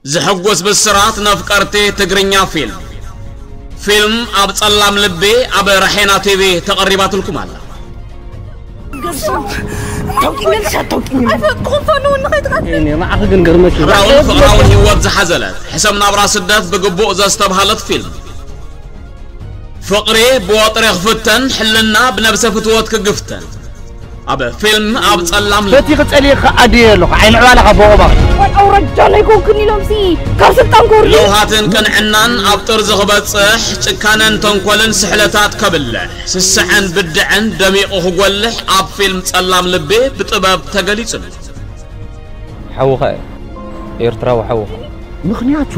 ዘሐጎስ ብስራት ነፍቀርቲ ትግርኛ ፊልም። ፊልም ኣብ ጸላም ልቢ ኣብ ራሄና ቲቪ ተቐሪባትልኩም ኣላ። ንዓኺ ግን ገርመኪ። ፍቕራውን ፍቕራውን ህይወት ዝሓዘለት ሕሰም ናብራ ስደት ብግቡእ ዘስተብሃለት ፊልም። ፍቕሪ ብወጥሪ ክፍተን ሕልና ብነብሰ ፍትወት ክግፍተን። ኣብ ፊልም ኣብ ጸላም ልቢ። በቲ ክጸልየካ ኣድየ ኣለኹ ዓይኒ ዕባላኻ በቑባቕ። ኣውረጃ ናይ ኮንክን ኢሎም ሲ ካብ ስልጣን ክወርዱ ለውሃትን ቅንዕናን ኣብ ጥርዚ ክበጽሕ ጭካነን ተንኮልን ስሕለታት ከብልሕ ስስዐን ብድዐን ደሚቑ ክጎልሕ ኣብ ፊልም ጸላም ልቢ ብጥበብ ተገሊጹ ኣሎ። ሓውኻ እዩ ኤርትራዊ ሓውኻ። ምኽንያቱ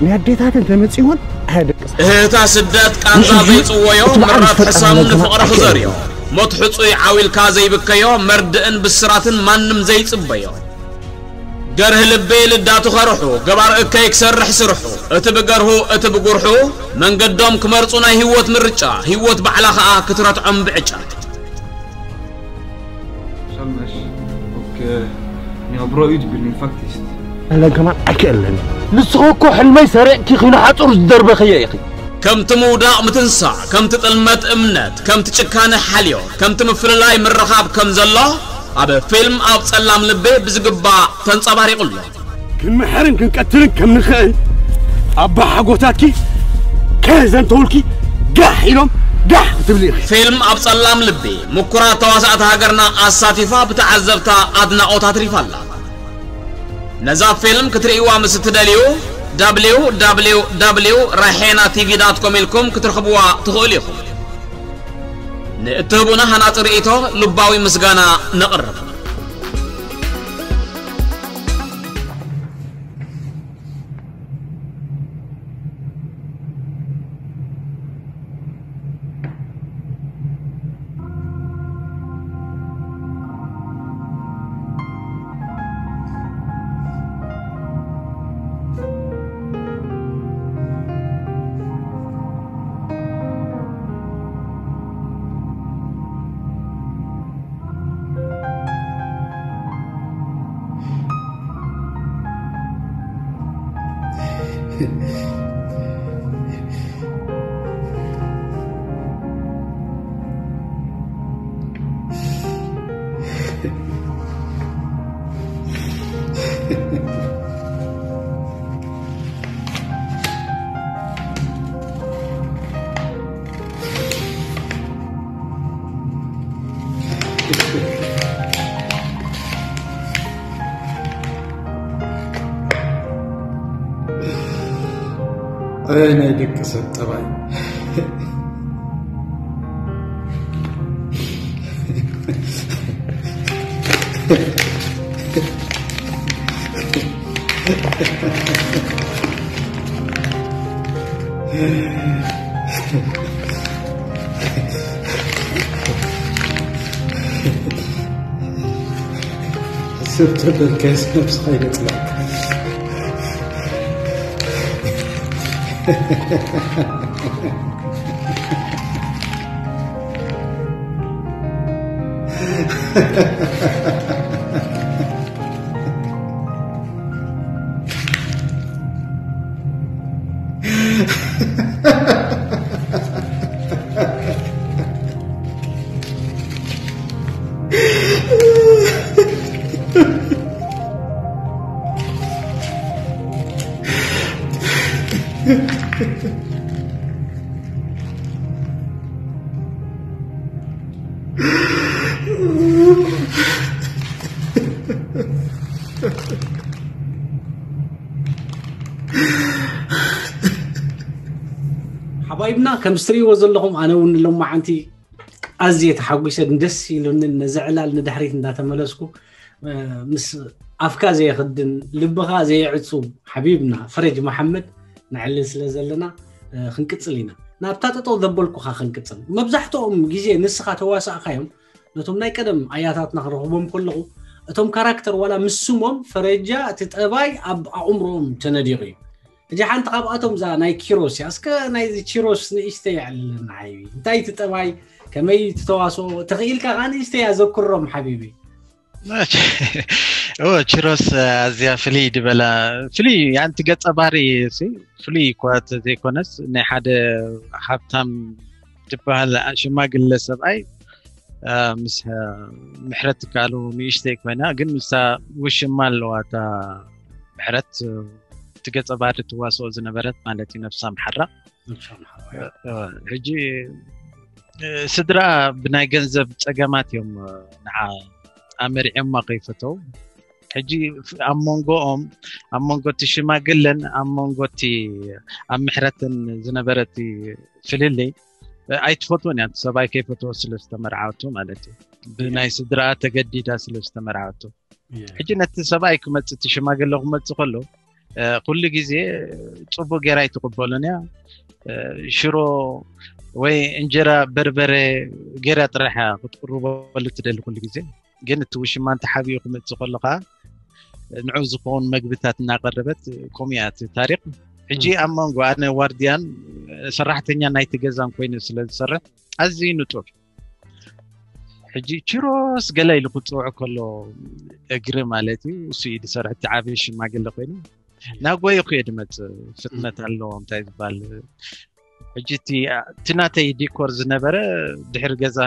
ናይ ኣዴታተን ተመጺወን ኣያደቅሳ እህታ ስደት ቃንዛ ዘይጽወዮ ምራት ሕሳም ንፍቕሪ ክዘርዮ ሞት ሕጹይ ዓዊልካ ዘይብከዮ መርድእን ብስራትን ማንም ዘይጽበዮ ገርህ ልቢ ልዳቱ ኸርሑ ገባር እከይ ክሰርሕ ስርሑ እቲ ብገርሁ እቲ ብጉርሑ መንገዶም ክመርጹ ናይ ህይወት ምርጫ ህይወት ባዕላ ኸኣ ክትረትዖም ብዕጫ Som is ook eh, nu op rood utbildning faktiskt. ኣለገማን ኣይክእልን ንስኺ እኮ ሕልመይ ሰሪቕኪ ኺንሓጹር ዝደርበኽዮ ኢኺ። ከምቲ ምውዳቕ ምትንሳእ ከምቲ ጥልመት እምነት ከምቲ ጭካነ ሓልዮ ከምቲ ምፍልላይ ምርኻብ ከም ዘሎ ኣብ ፊልም ኣብ ጸላም ልቢ ብዝግባእ ተንጸባሪቑ ኣሎ። ክንምሕርን ክንቀትልን ከም ንኽእል ኣባ ሓጎታትኪ ከዘንተውልኪ ጋሕ ኢሎም ጋሕ ክትብሊ ኢኺ። ፊልም ኣብ ጸላም ልቢ ምኩራት ተዋሳእቲ ሃገርና ኣሳቲፋ ብተዓዘብታ ኣድናቖት ኣትሪፋ ኣላ። ነዛ ፊልም ክትርእይዋ ምስ እትደልዩ www ራሄና ቲቪ ዳት ኮም ኢልኩም ክትረኽብዋ ትኽእሉ ኢኹም። ንእትህቡና ሃናጺ ርእይቶ ልባዊ ምስጋና ነቕርብ። ኣይ ናይ ደቂ ሰብ ጠባይ። ሰብ ተበልካስ ነብስኻ ይገጽለካ። ሓባይብና ከም እትርእይዎ ዘለኹም ኣነ እውን ሎማዓንቲ ኣዝየ ተሓጒሰ ደስ ኢሉኒ ነዚ ዕላል ንድሕሪት እንዳተመለስኩ ምስ ኣፍካ ዘየኽድን ልብኻ ዘየዕጹ ሓቢብና ፈረጅ መሓመድ ንዕልል ስለ ዘለና ክንቅፅል ኢና። ናብታ ጠጠው ዘበልኩኻ ክንቅፅል፣ መብዛሕትኦም ግዜ ንስኻ ተዋሳእካዮም ነቶም ናይ ቀደም ኣያታትና ክረኽቦም ከለኹ፣ እቶም ካራክተር ዋላ ምስ ስሞም ፈረጃ እቲ ጠባይ ኣብ ኣእምሮኦም ተነዲቑ እዩ። ሕጂ ሓንቲ ካብኣቶም እዛ ናይ ኪሮስ እያ። እስከ ናይዚ ኪሮስ ንእሽተይ የዕልለና ሓይቢ። እንታይ እቲ ጠባይ፣ ከመይ ትተዋስኦ፣ ተኽኢልካ ከዓ ንእሽተይ ኣዘክሮም ሓቢቢ። ኪሮስ ኣዝያ ፍልይ ድበላ፣ ፍልይ ያንቲ ገጸ ባህሪ ፍልይ እኳ ዘይኮነስ ናይ ሓደ ሃብታም ዝበሃል ሽማግለ ሰብኣይ ምስ ምሕረት ትከኣሉ ንእሽተይ ኮይና፣ ግን ምስታ ውሽማ ኣለዋ እታ ምሕረት፣ እቲ ገጸ ባህሪ ትዋስኦ ዝነበረት ማለት እዩ፣ ነፍሳ ምሓራ። ሕጂ ስድራ ብናይ ገንዘብ ጸገማት እዮም ንዓ ኣመሪዖማ ከይፈተው። ሕጂ ኣብ መንጎኦም፣ ኣብ መንጎ እቲ ሽማግለን ኣብ መንጎ እቲ ኣብ ምሕረትን ዝነበረ እቲ ፍልልይ ኣይትፈትዎን እያ። ሰብኣይ ከይፈትዎ ስለ ዝተመርዓወቶ ማለት እዩ፣ ብናይ ስድራ ተገዲዳ ስለ ዝተመርዓወቶ። ሕጂ ነቲ ሰብኣይ ክመፅእ፣ እቲ ሽማግለ ክመፅእ ከሎ ኩሉ ግዜ ፅቡቅ ገይራ ኣይትቅበሎን እያ። ሽሮ ወይ እንጀራ በርበረ ገይራ ጥራሕ ክትቅርበሉ ትደሊ ኩሉ ግዜ። ግን እቲ ውሽማ እንተሓቢኡ ክመፅእ ከሎ ከዓ ንዑ ዝኸውን መግብታት እናቀረበት፣ ከምኡ እያ እቲ ታሪክ። ሕጂ ኣብ መንጎ ኣነ ዋርድያን ሰራሕተኛ ናይቲ ገዛን ኮይኑ ስለ ዝሰርሕ ኣዝዩ ንጡፍ። ሕጂ ኪሮስ ገለ ኢሉ ክፅውዕ ከሎ፣ እግሪ ማለት እዩ፣ እሱ እዩ ዝሰርሕ፣ እቲ ዓብዪ ሽማግለ ኮይኑ ናጎይ እኮ እየ ድመፅእ። ፍጥነት ኣለዎ፣ እንታይ ዝበሃል። ሕጂ እቲ ናተይ ዲኮር ዝነበረ ድሕሪ ገዛ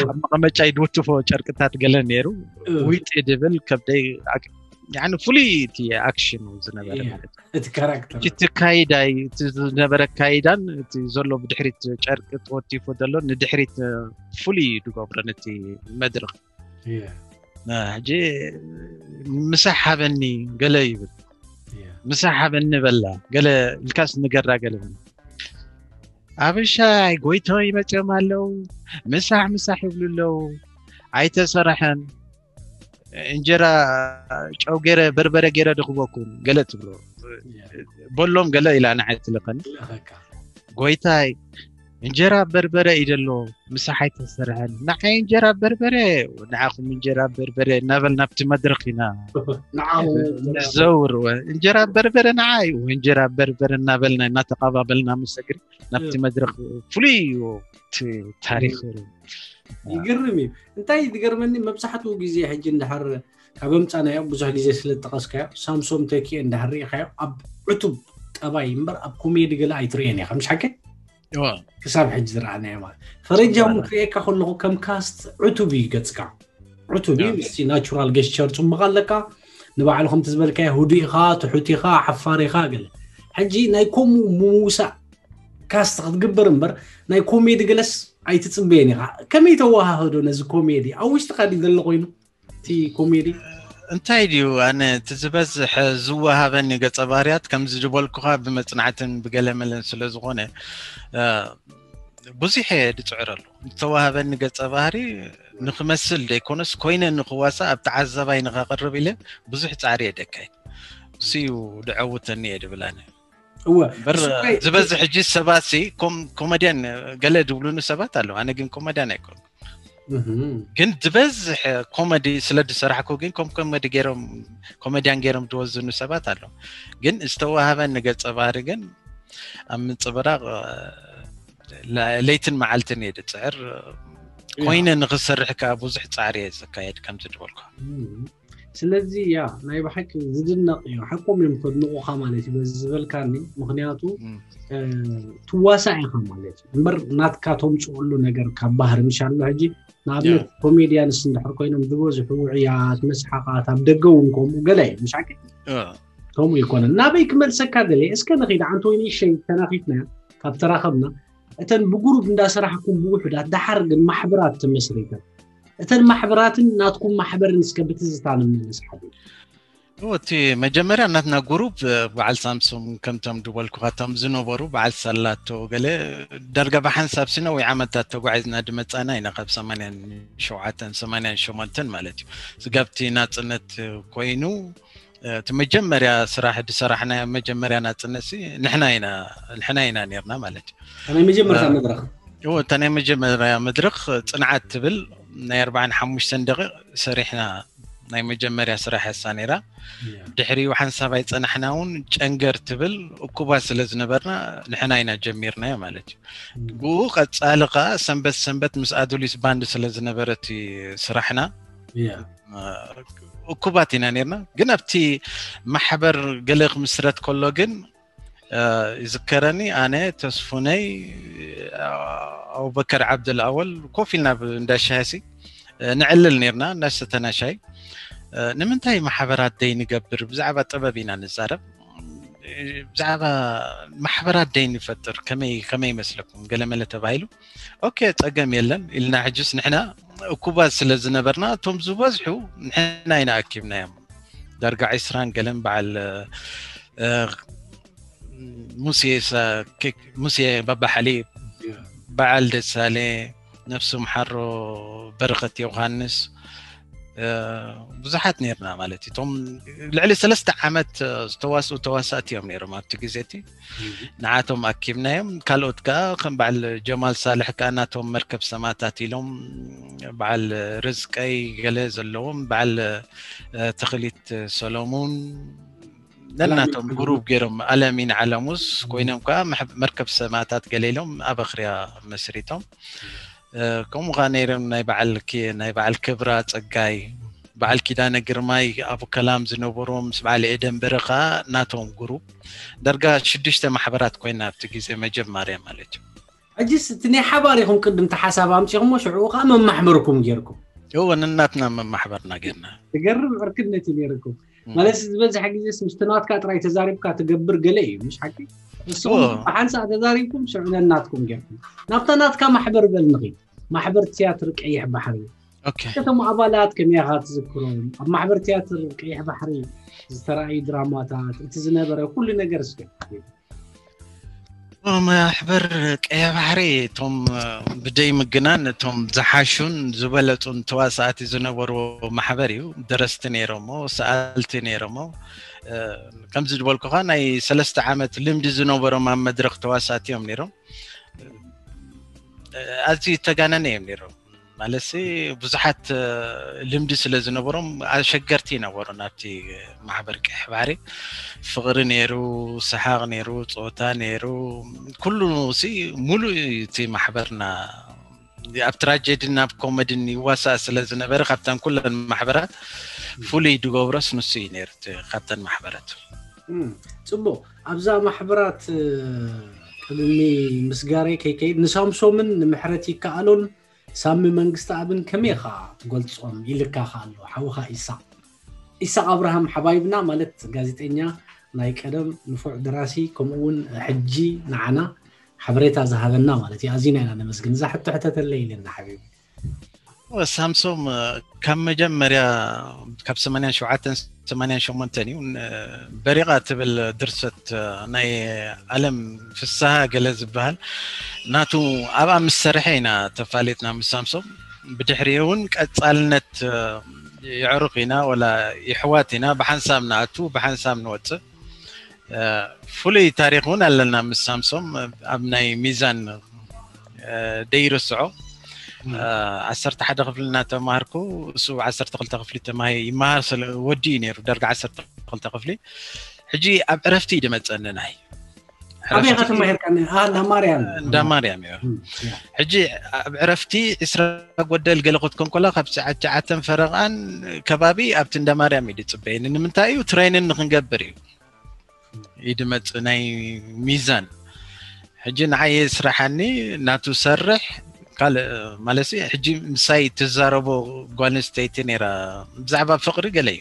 ኣብ መቐመጫይ ድውትፎ ጨርቅታት ገለ ነይሩ። ዊጢ ድብል ከብደይ፣ ፍሉይ እቲ ኣክሽን ዝነበረ ማለት እዩ። እቲ ካይዳይ፣ እቲ ዝነበረ ካይዳን እቲ ዘሎ ብድሕሪት ጨርቂ ተወቲፉ ዘሎ ንድሕሪት ፍሉይ ድገብሮ ነቲ መድረኽ። ሕጂ ምሳሕ ሃበኒ ገለ ይብል። ምሳሕ ሃበኒ በላ፣ ገለ ኢልካስ ንገራ ገለ በላ። ኣብሻይ ጎይቶይ መፅኦም ኣለዉ፣ ምሳሕ ምሳሕ ይብሉ ኣለዉ። ኣይተሰረሐን። እንጀራ ጨው ገይረ በርበረ ገይረ ድኽበኩም ገለ ትብሎ። በሎም ገለ ኢላ ንዓይ ትልኸኒ። ጎይታይ እንጀራ በርበረ እዩ ደሎ፣ ምሳሕ ኣይተሰርሐን። ንዓይ እንጀራ በርበረ፣ ንዓኹም እንጀራ በርበረ እናበል ናብቲ መድረኽ ኢና ንዘውር። እንጀራ በርበረ ንዓይ፣ እንጀራ በርበረ እናበልና እናተቐባበልና ምስ እግሪ ናብቲ መድረኽ። ፍሉይ እዩ እቲ ታሪኽ። ይገርም እዩ። እንታይ ዝገርመኒ፣ መብዛሕትኡ ግዜ ሕጂ እንድሕር ካብ ኣምጻናዮ፣ ብዙሕ ግዜ ስለ ዝጠቐስካዮ፣ ሳምሶም ተኪኤ እንድሕር ርኢኻዮ፣ ኣብ ዕቱብ ጠባይ እምበር ኣብ ኮሜዲ ገለ ኣይትርእዮን ኢኻ፣ ምሽ ሓቂ? ክሳብ ሕጂ ዝረኣናዮ ማለት። ፈረጃ እውን ክርእየካ ከለኹ ከም ካስት ዕቱብ እዩ ገጽካ። ዕቱብ እዩ። ምስቲ ናቹራል ገስቸር ጽቡቕ ኣለካ። ንባዕሉ ከምቲ ዝበልካዮ ህዱእ ኢኻ፣ ትሑት ኢኻ፣ ሓፋር ኢኻ ገለ። ሕጂ ናይ ከምኡ ምውሳእ ካስት ክትግበር እምበር ናይ ኮሜዲ ገለስ ኣይትጽበየን ኢኻ። ከመይ ተወሃህዶ ነዚ ኮሜዲ? ኣብ ውሽጥኻ ድዩ ዘሎ ኮይኑ እቲ ኮሜዲ? እንታይ ድዩ፣ ኣነ እቲ ዝበዝሕ ዝወሃበኒ ገጸ ባህርያት ከምዚ ዝበልኩኻ ብመጽናዕትን ብገለ መለን ስለ ዝኾነ፣ እ፣ ብዙሕ እየ ድጽዕረሉ። ዝተዋህበኒ ገጸ ባህሪ ንኽመስል ደይኮነስ ኮይነ ንኽዋሳእ ኣብ ተዓዛባይ ንኸቕርብ ኢለ ብዙሕ ጻዕሪ እየ ደካይድ። እሱ እዩ ድዐውተኒ እየ ድብል ኣነ። እወ እምበር ዝበዝሕ ሕጂ ሰባት ሲ ኮም- ኮሜድያን ገለ ድብሉኒ ሰባት ኣለዉ። ኣነ ግን ኮሜድያን ኣይኮንኩ። እህም። ግን ዝበዝሕ ኮሜዲ ስለ ድሰራሕኩ ግን ከም ኮሜዲ ገይሮም፣ ኮሜድያን ገይሮም ድወዝኑ ሰባት ኣለዉ። ግን ዝተዋህበኒ ገጸ ባህሪ ግን ኣብ ምንጽብራቕ፣ ለ- ለይትን መዓልትን እየ ድጽዕር። ኮይነ ንኽሰርሕ ከኣ ብዙሕ ጻዕሪ እየ ዘካየድ ከምዚ ድበልኩ። እም። ስለዚ ያ ናይ ብሓቂ ዝድነቕ እዩ። ሓቆም እዮም ከድንቑኻ ማለት እዩ በዚ ዝበልካኒ። ምኽንያቱ እም። እ፣ ትዋሳእ ኢኻ ማለት እዩ እምበር ናትካ ተምፅእሉ ነገር ካብ ባህሪ ምሽ ኣሎ። ሕጂ ንኣብነት ኮሜድያንስ እንድሕር ኮይኖም ዝበዝሑ ውዕያት፣ መስሓቓት፣ ኣብ ደገ እውን ከምኡ ገለ እዩ ምሽ ሓቂ? ከምኡ ይኮነን። ናበይ ክመልሰካ ደለ እስከ ንኺድ ኣንቶኒ ሸይ ተናኺፍና ካብ ተራኸብና እተን ብጉሩብ እንዳሰራሕኩም ብውሑዳት ደሓር ግን ማሕበራት ተመስሪተን እተን ማሕበራትን ናትኩም ማሕበርን እስከ ብትዝታ ንመለስ ሓደ። እቲ መጀመርያ ናትና ጉሩብ በዓል ሳምሶም ከምቶም ድበልኩ ካቶም ዝነበሩ በዓል ሳላቶ ገለ ዳርጋ ብሓንሳብ ስነ ወይ ዓመታት ተጓዒዝና ድመፃና ኢና ካብ ሰማንያን ሸውዓተን ሰማንያን ሸሞንተን ማለት እዩ። ስጋብቲ ናፅነት ኮይኑ እቲ መጀመርያ ስራሕ ዝሰራሕናዮ መጀመርያ ናፅነት ሲ ንሕና ኢና ንሕና ኢና ነርና ማለት እዩ። ናይ መጀመርታ መድረክ እዎ እታ ናይ መጀመርያ መድረክ ፅንዓት ትብል ናይ ኣርባዓን ሓሙሽተን ደቂቕ ሰሪሕና ናይ መጀመርያ ስራሕ እያ እሳ ነይራ። ድሕሪኡ ሓንሳብ ኣይፀናሕና እውን ጨንገር ትብል እኩባት ስለ ዝነበርና ንሕና ኢና ጀሚርናዮ ማለት እዩ። ብኡ ቀፃሊ ከዓ ሰንበት ሰንበት ምስ ኣዱሊስ ባንድ ስለ ዝነበረ እቲ ስራሕና እኩባት ኢና ነርና። ግን ኣብቲ ማሕበር ገለ ክምስረት ከሎ ግን ይዝከረኒ ኣነ ተስፉነይ ኣቡበከር ዓብደልኣወል ኮፍ ኢልና እንዳሻሂ ንዕልል ነርና እንዳሰተና ሻሂ። ንምንታይ ማሕበራት ደይ ንገብር ብዛዕባ ጥበብ ኢና ንዛረብ። ብዛዕባ ማሕበራት ደይ ንፈጥር ከመይ ከመይ ይመስለኩም ገለመለ ተባሂሉ። ኦኬ ፀገም የለን ኢልና ሕጅስ ንሕና እኩባት ስለ ዝነበርና እቶም ዝበዝሑ ንሕና ኢና ኣኪብናዮም። ዳርጋ ዒስራን ገለን በዓል ሙሴ ሙሴ ባባሓሊ በዓል ደሳሌ ነፍሱ ምሓሮ በረኸት ዮሃንስ ብዙሓት ነርና ማለት እዩ። እቶም ልዕሊ ሰለስተ ዓመት ዝተዋስኡ ተዋሳእቲ እዮም ነይሮም ኣብቲ ግዜ እቲ። ንዓቶም ኣኪብናዮም። ካልኦት ከዓ ከም በዓል ጀማል ሳልሕ ከዓ ናቶም መርከብ ሰማታት ኢሎም በዓል ርዝቀይ ገለ ዘለዎም በዓል ተኽሊት ሰሎሙን ነናቶም ጉሩብ ገይሮም ኣለሚን ዓለሙስ ኮይኖም ከዓ መርከብ ሰማታት ገለ ኢሎም ኣብ ኣኽርያ መስሪቶም። ከምኡ ከዓ ነይሮም ናይ በዓል ናይ በዓል ክብራ ፀጋይ በዓል ኪዳነ ግርማይ ኣብ ከላም ዝነበሮም ምስ በዓል ኤደን በረኻ ናቶም ጉሩብ ዳርጋ ሽዱሽተ ማሕበራት ኮይና ኣብቲ ግዜ መጀማርያ ማለት እዩ። ሕጅስ እቲ ናይ ሓባር ኢኹም ቅድም ተሓሳብ ኣምፂኹሞ ሽዑ ከዓ መማሕበርኩም ጌርኩም። እወ ነናትና መማሕበርና ጌርና። ትገርም ዕርክነት እዩ ነይርኩም። ማለት ዝበዝሐ ግዜስ ምስቲ ናትካ ጥራይ ተዛሪብካ ትገብር ገለ እዩ ምሽ ሓቂ? ንስኹም ብሓንሳእ ተዛሪብኩም ሽዑ ነናትኩም ጌርኩም። ናብታ ናትካ ማሕበር በል ንኺድ። ማሕበር ትያትር ቀይሕ ባሕሪ። ከተማ ኣባላት ከመይ ኢኻ ትዝክሮም? ኣብ ማሕበር ትያትር ቀይሕ ባሕሪ ዝተረኣዩ ድራማታት፣ እቲ ዝነበረ ኩሉ ነገር እስኪ። ማሕበር ቀይሕ ባሕሪ እቶም ብደይ ምግናን እቶም ዝሓሹን ዝበለፁን ተዋሳእቲ ዝነበርዎ ማሕበር እዩ። ደረስቲ ነይሮሞ፣ ሰኣልቲ ነይሮሞ። ከምዚ ዝበልኩኻ ናይ ሰለስተ ዓመት ልምዲ ዝነበሮም ኣብ መድረክ ተዋሳእቲ እዮም ነይሮም። ኣዝዩ ዝተጋነነ እዮም ነይሮም። ማለትሲ ብዙሓት ልምዲ ስለ ዝነበሮም ኣሸገርቲ ይነበሩ ናብቲ ማሕበር ቀይሕ ባሕሪ። ፍቕሪ ነይሩ፣ ሰሓቕ ነይሩ፣ ፆታ ነይሩ፣ ኩሉ ሲ ሙሉእ እዩ እቲ ማሕበርና። ኣብ ትራጀዲን ኣብ ኮመዲን ይዋሳእ ስለ ዝነበረ ካብተን ኩለን ማሕበራት ፍሉይ ድገብሮስ ንሱ እዩ ነይሩ እቲ ካብተን ማሕበራት። ጽቡቕ ኣብዛ ማሕበራት ቅድሚ ምስጋረይ ከይከይድ ንሳምሶምን ንምሕረት ይከኣሎን ሳሚ መንግስቲ ኣብን ከመይ ኢኻ ትገልጾም ኢልካ ኣሎ ሓውኻ ኢሳቅ ኢሳቅ ኣብርሃም ሓባይብና ማለት ጋዜጠኛ ናይ ቀደም ንፉዕ ደራሲ ከምኡ እውን ሕጂ ንዓና ሓበሬታ ዝሃበና ማለት እዩ ኣዚና ኢና ነመስግን እዛ ሕቶ ሕተተለይ ኢለና ሓቢቢ ሳምሶም ካብ መጀመርያ ካብ ሰማንያን ሸውዓተን ሰማንያን ሸሞንተን እዩ በሪቓ ትብል ድርሰት ናይ ኣለም ፍስሃ ገለ ዝበሃል ናቱ ኣብኣ ምስ ሰርሐ ኢና ተፋሊጥና ምስ ሳምሶም ብድሕሪኡ እውን ቀፃልነት የዕሩኽ ኢና ወላ ይሕዋት ኢና ብሓንሳብ ንኣቱ ብሓንሳብ ንወፅእ ፍሉይ ታሪክ እውን ኣለና ምስ ሳምሶም ኣብ ናይ ሚዛን ደይርስዖ ዓሰርተ ሓደ ክፍሊ እናተማሃርኩ እሱ ዓሰርተ ክልተ ክፍሊ ተማሂ ይመሃር ስለ ወዲ እዩ ነይሩ ደርጋ ዓሰርተ ክልተ ክፍሊ ሕጂ ኣብ ዕረፍቲ እዩ ድመፀኒ ናይ ኣበይ ኢኻ ተማሂርካ እንዳ ማርያም እንዳ ማርያም እዩ ሕጂ ኣብ ዕረፍቲ ዕስራ ጎደል ገለ ክትኮን ኮላ ካብ ሰዓት ትሽዓተን ፈረቓን ከባቢ ኣብቲ እንዳ ማርያም እዩ ድፅበየኒ ንምንታይ እዩ ትሬንን ንክንገብር እዩ ይድመፅ ናይ ሚዛን ሕጂ ንዓየ ስራሓኒ ናቱ ሰርሕ ካልእ ማለት ሕጂ ምሳይ ትዛረቦ ጓል ኣንስተይቲ ነይራ ብዛዕባ ፍቅሪ ገለ እዩ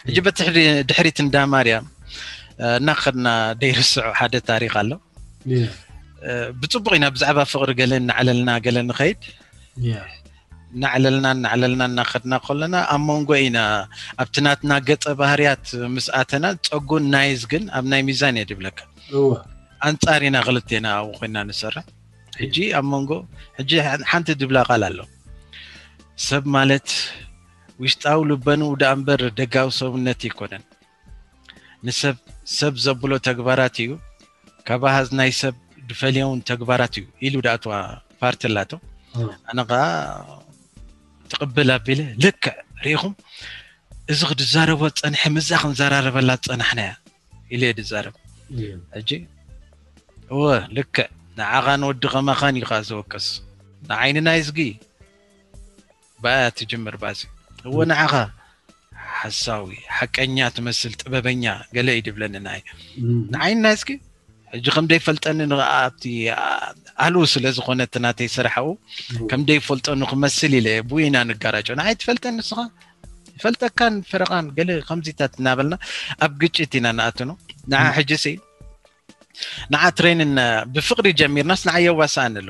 ሕጂ በቲ ድሕሪት እንዳ ማርያም እናኸድና ደይርስዑ ሓደ ታሪክ ኣሎ ብፅቡቅ ኢና ብዛዕባ ፍቅሪ ገለ እናዕለልና ገለ ንኸይድ እናዕለልና እናዕለልና እናኸድና ከለና ኣብ መንጎ ኢና ኣብቲ ናትና ገፀ ባህርያት ምስ ኣተና ፀጉን ናይዝ ግን ኣብ ናይ ሚዛን እየ ድብለካ ኣንፃር ኢና ክልቴና ኣብኡ ኮይና ንሰርሕ ሕጂ ኣብ መንጎ ሕጂ ሓንቲ ድብላ ቃል ኣሎ ሰብ ማለት ውሽጣዊ ልበንኡ ደኣ እምበር ደጋዊ ሰብነት ኣይኮነን ንሰብ ሰብ ዘብሎ ተግባራት እዩ፣ ካብ ኣሃዝ ናይ ሰብ ድፈልየውን ተግባራት እዩ ኢሉ ድኣትዋ ፓርቲ ኣላቶ። ኣነ ከዓ ትቕብል ኣቢለ ልክዕ ርኢኹም፣ እዚ ክድዛረቦ ዝጸንሐ ምዛ ክንዘራረበላ ዝጸናሕና እያ ኢለ እየ ድዛረብ። ሕጂ እወ ልክዕ ንዓኻ ንወዲ ከማኻን እዩ ከዓ ዝወቅስ። ንዓይኒ ናይ ዝጊ ባያ ትጅምር ባዚ። እወ ንዓኻ ሓሳዊ ሓቀኛ ትመስል ጥበበኛ ገለ እዩ ድብለኒ ናይ ንዓይኒ ናይ ዝጊ ሕጂ ከም ደይፈልጠኒ ንዓ ኣብቲ ኣሉ ስለ ዝኾነ እቲ ናተይ ስራሕ ኣብኡ ከም ደይፈልጠኒ ክመስል ኢለ ብኡ ኢና ንጋራጮ። ንዓይ ትፈልጠኒ ንስኻ ይፈልጠካን ፈረቓን ገለ ከምዚታት እናበልና ኣብ ግጭት ኢና ንኣትኖ። ንዓ ሕጂ ሲ ንዓ ትሬንን ብፍቕሪ ጀሚርናስ ንዓ የዋስኣን ኣሎ።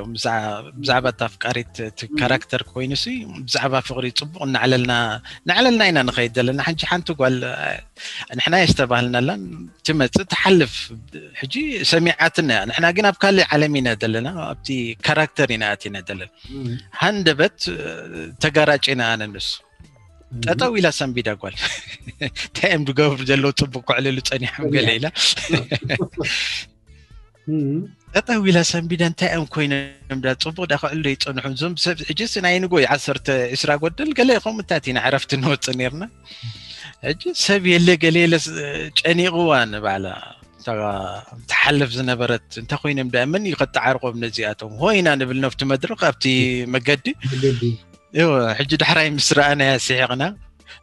ብዛዕባ እታ ኣፍቃሪት እቲ ካራክተር ኮይኑ ሲ ብዛዕባ ፍቕሪ ጽቡቕ እናዕለልና እናዕለልና ኢና ንኸይድ ዘለና። ሕጂ ሓንቲ ጓል ንሕና የስተባህልናላን ትመጽእ ትሓልፍ። ሕጂ ሰሚዓትና እያ። ንሕና ግን ኣብ ካልእ ዓለም ኢና ዘለና፣ ኣብቲ ካራክተር ኢና ኣቲና ዘለና። ሃንደበት ተጋራጭና ኣነ ንሱ ጠጠው ኢላ ሰንቢዳ ጓል እንታይ እዮም ዝገብሩ ዘለዉ ጽቡቅ ክዕልሉ ጸኒሖም ገለ ኢላ ጠጠው ኢላ ሰንቢዳ እንታይ እዮም ኮይኖም ዳ ጽቡቅ ዳ ክዕልሉ ይጸንሑ እዞም ሰብ ሕጂ ናይ ንጎይ ዓሰርተ ዕስራ ጎደል ገለ ከምኡታት ኢና ዕረፍቲ ንወጽእ ነርና ሕጂ ሰብ የለ ገለ የለ ጨኒቕዋ ንባዕላ ትሓልፍ ዝነበረት እንተ ኮይኖም ዳ መን እዩ ከተዓርቆም ነዚኣቶም ሆይና ንብል ነፍቲ መድረክ ኣብቲ መገዲ ሕጂ ዳሕራይ ምስ ረኣናያ ስሒቕና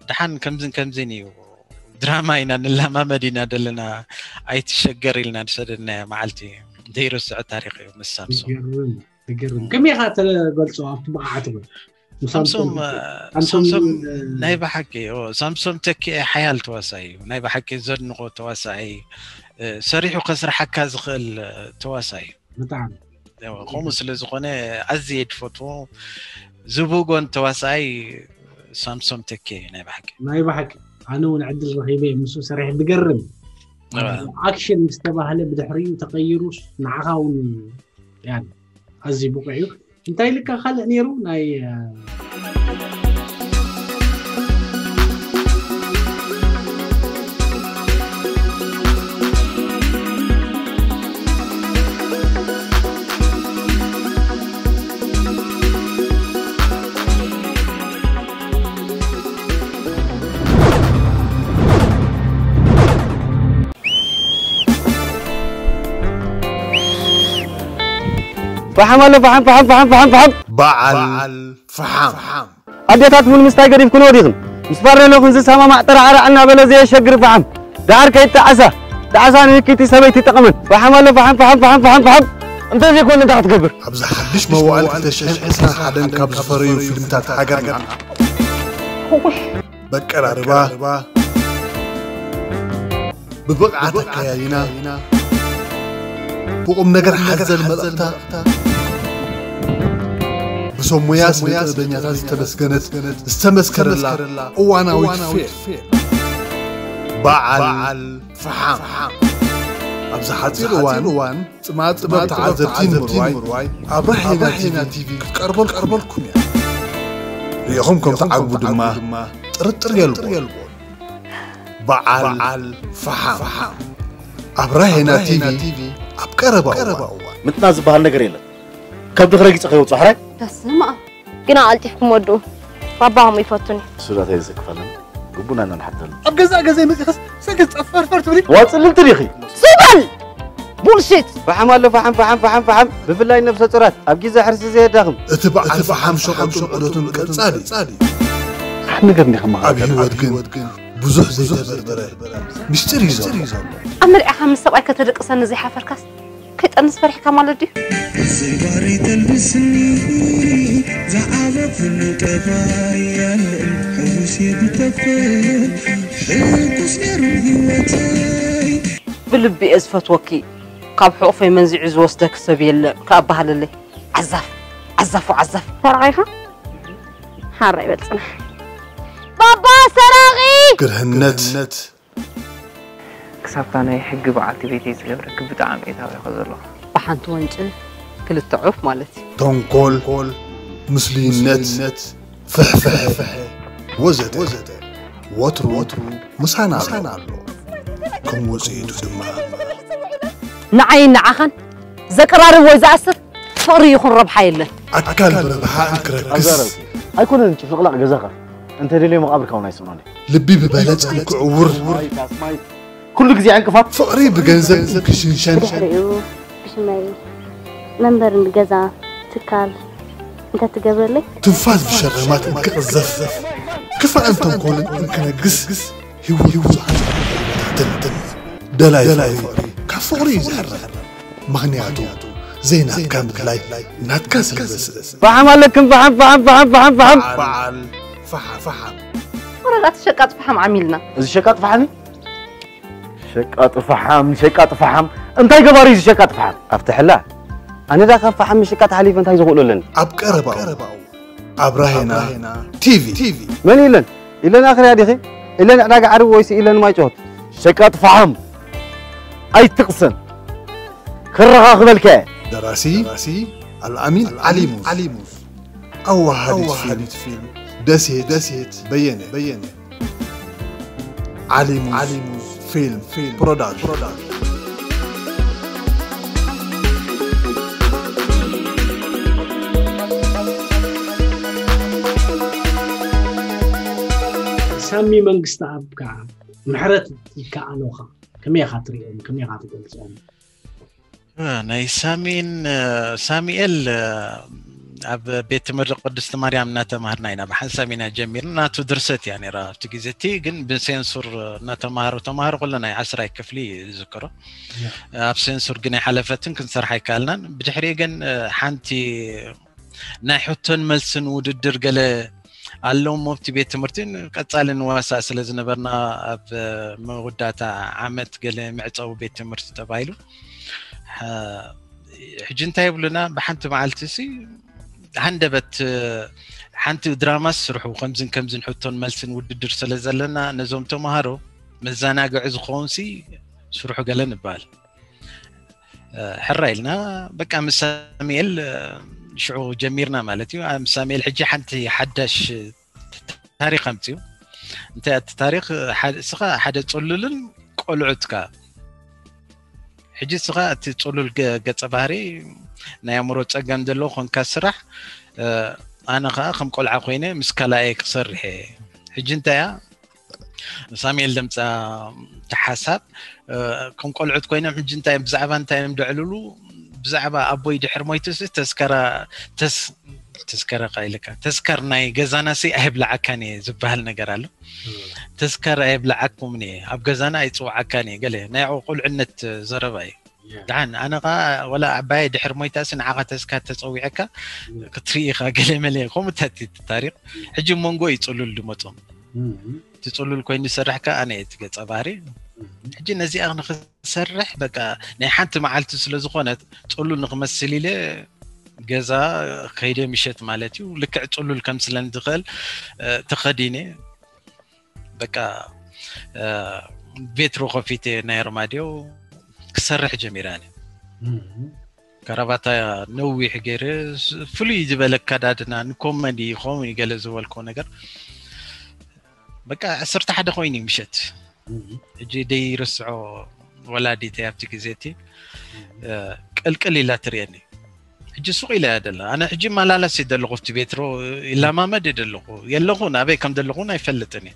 ደሓን ከምዝን ከምዝን እዩ ድራማ ኢና ንለማመድ ኢና ዘለና ኣይትሸገር ኢልና ዝሰደድናያ መዓልቲ ዘይርስዖ ታሪክ እዩ ምስ ሳምሶም ትገርም ትገርም ከመይ ኢኻ ተገልጾ ኣብቲ ብቕዓት እውን ሳምሶም ሳምሶም ናይ ብሓቂ ሳምሶም ተኪኤ ሓያል ተዋሳኢ እዩ ናይ ብሓቂ ዘድንቆ ተዋሳኢ ሰሪሑ ከስርሓካ ዝኽእል ተዋሳኢ እዩ ብጣዕሚ ከምኡ ስለ ዝኾነ ኣዝየ ድፈትዎ ዝብጎን ተዋሳኣይ ሳምሶም ተኬ ናይ ብሓቂ ናይ ብሓቂ ኣነ እውን ዕድል ረኺበ ምስ ሰሪሕ ዝገርም ኣክሽን ምስ ተባህለ ብድሕሪኡ ተቀይሩ ንዓኻ እውን ኣዝዩ ብቑዕ እዩ እንታይ ኢልካ ካልእ ነይሩ ናይ ፈሓም ኣሎ ፈሓም ፈሓም ፈሓም ፈሓም ፈሓም በዓል ፈሓም ኣዴታት ቡን ምስታይ ገዲፍክንኦ ዲኽን? ምስ ፋርኔሎኽን ዝሰማማዕ ጥራዕራዕ እናበለ ዘየሸግር ፈሓም ደሓር ከይጠዓሳ ጣዕሳ ንህኪቲ ሰበይቲ ጠቕመን ፈሓም ኣሎ ፈሓም ፈሓም ፈሓም ፈሓም ፈሓም እንተዘይኮነ እንታይ ክትገብር? ኣብዚ ሓድሽ መዋእል ክልተ ሽሕን ዕስራን ሓደን ካብ ዝፈረዩ ፊልምታት ሃገርና በቀራርባ ብብቕዓት ኣከያይና ብቑም ነገር ሓዘል መልእኽታ ብሰብ ሞያ ስነ ጥበበኛታት ዝተመስገነት ዝተመስከረላ እዋናዊት ፌል በዓል ፈሓም ኣብዚ ሓፂር እዋን ፅማድ ጥበብ ተዓዘብቲ ንምርዋይ ኣብራሄና ቲቪ ክትቀርበልኩም እያ ርኢኹም ከም ትዓግቡ ድማ ጥርጥር የልቦ በዓል ፈሓም ኣብ ራሄና ቲቪ ኣብ ቀረባ እዋን ምጥናስ ዝበሃል ነገር የለን። ከብዲ ክረጊፀ ከይወፅኦ ሕራይ። በስመ ኣብ። ግና ቀልጢፍኩም ወድኡ። ባባኹም ይፈቱኒ። እሱ ዳታ ይዘክፈለን ግቡና ኢና ንሓተሉ። ኣብ ገዛእ ገዛይ መፂእኸስ ሰገዝ ጸፈርፈር ትብሊ። ዋፅልልቲ ዲኺ? ዝም በል! ቡልሽት! ፈሓም ኣሎ ፈሓም ፈሓም ፈሓም ፈሓም ብፍላይ ነብሰ ፁራት ኣብ ግዜ ሕርሲ ዘየዳኽም። እቲ በዓል ፈሓም ሸቐጡን ዑደቱን ቀጻሊ እዩ። ሓደ ነገር እንዲኻ ኣብ መሃር ህይወት ግን ብዙሕ ዘይተበርበረ ምስጢር እዩ ዘሎ። ኣብ መርዓኻ ምስ ሰብኣይ ከተደቅሰኒ ዘይሓፈርካስ ከይጠንስ ፈሪሕካ ማለት ድዩ? ስባሪ ተልብስኒ ዝዓበኹሉ ጠባይ ኣልዕል ሕጉስ የብተፍል ሕጉስ ነይሩ ህይወተይ ብልቢ እየ ዝፈትወኪ ካብ ሕቑፈይ መንዚዑ ዝወስደኪ ሰብ የለ ክኣባህለለይ ዓዛፍ ዓዛፉ ዓዛፍ ተረዓይኻ ሓራ ይበል ፅናሕ ባባ ሰራቒ ግርህነት ክሳብታ ናይ ሕጊ በዓልቲ ቤተይ ዝገብረኪ ብጣዕሚ እየ ታቢኸ ዘለኹ። ብሓንቲ ወንጭፍ ክልተ ዑፍ ማለት እዩ። ተንኮል፣ ምስሉይነት፣ ፍሕፍሐ ወዘተ ወትሩ ምሳና ኣሎ። ከም ውፅኢቱ ድማ ንዓይን ንዓኻን ዘቀራርብ ወይ ዝኣስር ፍቕሪ ይኹን ረብሓ የለን። ኣካል ብረብሓ እንክረክስ ኣይኮነን ጭፍልቕላቕ ገዛኻ እንተደልዮ መቓብርካ እውን ኣይስእኖን እዩ። ልቢ ብበለፅ እንክዕውር ኩሉ ግዜ ዕንቅፋት ፍቕሪ ብገንዘብ እንክሽንሸን ድሕሪኡ ብሽመይ መንበሪ ገዛ ትካል እንተትገብረለይ ትንፋስ ብሸረማት እንክቕዘፍ ክፋእን ተንኮልን እንክነግስ ህይወት ብዙሓት ይበታተን። ደላይ ፍቕሪ ካብ ፍቕሪ እዩ ዝሕረር። ምኽንያቱ ዘይናትካ ምድላይ ናትካ ስለ ዘስእስ። ፈሓም ኣለክን ፈሓም ፈሓም ፈሓም ፈሓም ፈሓም በዓል ፈሓም ፈሓም ወረዳት ሸቃጥ ፈሓም ዓሚልና እዚ ሸቃጥ ፈሓም እዩ? ሸቃጥ ፈሓም ሸቃጥ ፈሓም እንታይ ገባሪ እዚ ሸቃጥ ፈሓም ኣብቲ ሕላ ኣነ ዳ ካብ ፈሓም ምሽቃጥ ሓሊፈ እንታይ ዝኽእሉ ኣለኒ ኣብ ቀረባኡ ኣብ ራሄና ቲቪ መን ኢለን ኢለን ኣኽርያ ዲኺ ኢለን ዕዳጋ ዓርቢ ወይሲ ኢለን ማይጮት ሸቃጥ ፈሓም ኣይትቕሰን ከረኻኽበልካ እየ ደራሲ ኣልኣሚን ዓሊሙዝ ኣዋሃዲት ፊልም ደሴት በየነ ዓሊሙዝ ፊልም ፕሮዳክሽን ሳሚ መንግስተኣብ ከዓ ምሕረት ይከኣሎኻ ከመይ ኢኻ ትሪኦም ከመይ ኢኻ ትገልፆም ናይ ሳሚን ሳሚኤል ኣብ ቤት ትምህርቲ ቅድስቲ ማርያም እናተማሃርና ኢና ብሓንሳብ ኢና ጀሚርና ናቱ ድርሰት እያ ነራ ኣብቲ ግዜ እቲ ግን ብሴንሱር እናተማሃሩ ተማሃሩ ከለና ናይ ዓስራይ ክፍሊ ዝዝክሮ ኣብ ሴንሱር ግን ኣይሓለፈትን ክንሰርሕ ኣይከኣልናን ብድሕሪ ግን ሓንቲ ናይ ሕቶን መልስን ውድድር ገለ ኣለዎም ኣብቲ ቤት ትምህርትን ቀጻሊ ንዋሳእ ስለ ዝነበርና ኣብ መወዳእታ ዓመት ገለ መዕጸዊ ቤት ትምህርቲ ተባሂሉ ሕጂ እንታይ ይብሉና ብሓንቲ መዓልቲ ሲ ሃንደበት ሓንቲ ድራማ ስርሑ ከምዝን ከምዝን ሕቶን መልስን ውድድር ስለ ዘለና ነዞም ተምሃሮ መዘናግዒ ዝኸውን ሲ ስርሑ ገለ ንበሃል ሕራ ኢልና በቃ ምስ ሳሙኤል ሽዑ ጀሚርና ማለት እዩ ምስ ሳሙኤል ሕጂ ሓንቲ ሓዳሽ ታሪክ ኣምፅኡ እንታይ እቲ ታሪክ እስኻ ሓደ ፅሉልን ቆልዑትካ ሕጂ እስኻ እቲ ፅሉል ገፀ ባህሪ ናይ ኣእምሮ ፀገም ዘለዎ ኮንካ ስራሕ ኣነ ከዓ ከም ቆልዓ ኮይነ ምስ ካላኤ ክሰርሕ እየ ሕጂ እንታይ እያ ሳሙኤል ደምፃ ተሓሳብ ከም ቆልዑት ኮይኖም ሕጂ እንታይ ብዛዕባ እንታይ እዮም ደዕልሉ ብዛዕባ ኣቦይ ድሕር ሞይቱ ሲ ተስከራ ተስ ተስከረ ቃይልካ ተስከር ናይ ገዛና ሲ ኣይብላዓካን እየ ዝበሃል ነገር ኣሎ ተስከር ኣይብላዓኩምን እየ ኣብ ገዛና ኣይፅውዓካን እየ ገለ ናይ ቁልዕነት ዘረባ እዩ ደሓን ኣነ ኸዓ ወላ ዓባየ ድሕር ሞይታሲ ንዓኻ ተስካ ተፀዊዐካ ክትርኢ ኢኻ ገለ መለ ከምኡ ተቲ ታሪክ ሕጂ መንጎ እዩ ፅሉል ድመፆም እቲ ፅሉል ኮይኑ ዝሰርሕ ከ ኣነ እቲ ገፀ ባህሪ ሕጂ ነዚኣ ንክሰርሕ በቃ ናይ ሓንቲ መዓልቲ ስለ ዝኾነት ፅሉል ንክመስል ኢለ ገዛ ከይደ ምሸት ማለት እዩ ልክዕ ፅሉል ከምስለን ዝኽእል ተኸዲነ በቃ ቤትሮ ከፊተ ናይ ኣርማድዮ ክሰርሕ ጀሚረ ኣነ ከረባታ ነዊሕ ገይረ ፍሉይ ዝበለ ኣከዳድና ንኮመዲ ይኸውን ገለ ዝበልኮ ነገር በቃ ዓሰርተ ሓደ ኮይኑ ምሸት ሕጂ ደይ ርስዖ ወላዲተይ ኣብቲ ግዜ እቲ ቅልቅል ኢላ ትርእየኒ ሕጂ ሱቕ ኢለ እያ ደላ ኣነ ሕጂ መላላስ እየ ደለኹ ኣብቲ ቤትሮ ይለማመድ እየ ደለኹ የለኹ ናበይ ከም ደለኹ እውን ኣይፈልጥን እየ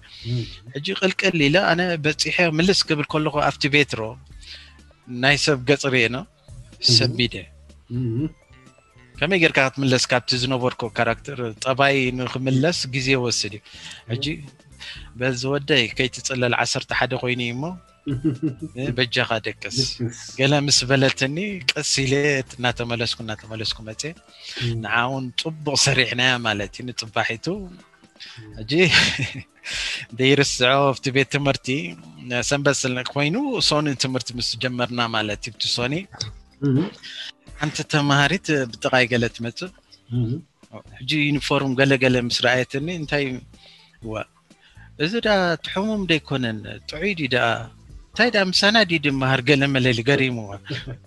ሕጂ ቅልቅል ኢለ ኣነ በፂሐ ምልስ ክብል ከለኹ ኣብቲ ቤትሮ ናይ ሰብ ገፅ ርእየ ነው ሰቢደ ከመይ ጌርካ ክትምለስ ካብቲ ዝነበርኮ ካራክተር ጠባይ ንክምለስ ግዜ ይወስድ እዩ ሕጂ በዚ ወደይ ከይትፅለል ዓሰርተ ሓደ ኮይኑ እዩ እሞ በጃኻ ደቅስ ገለ ምስ በለትኒ ቀስ ኢለ እናተመለስኩ እናተመለስኩ መፅየ ንዓውን ፅቡቕ ሰሪሕናያ ማለት እዩ ንፅባሒቱ ሕጂ ደይርስዖ ኣብቲ ቤት ትምህርቲ ሰንበት ስለ ኮይኑ ሶኒ ትምህርቲ ምስ ጀመርና ማለት እዩ እቲ ሶኒ ሓንቲ ተምሃሪት ብጥቓይ ገለ ትመፅእ ሕጂ ዩኒፎርም ገለገለ ምስ ረኣየትኒ እንታይ ዋ እዚ ዳ ትሕሙም ደይኮነን ጥዑይ ድዩ ደኣ እንታይ ዳ ምሳና ድዩ ድመሃር ገለ መለሊ ገሪምዋ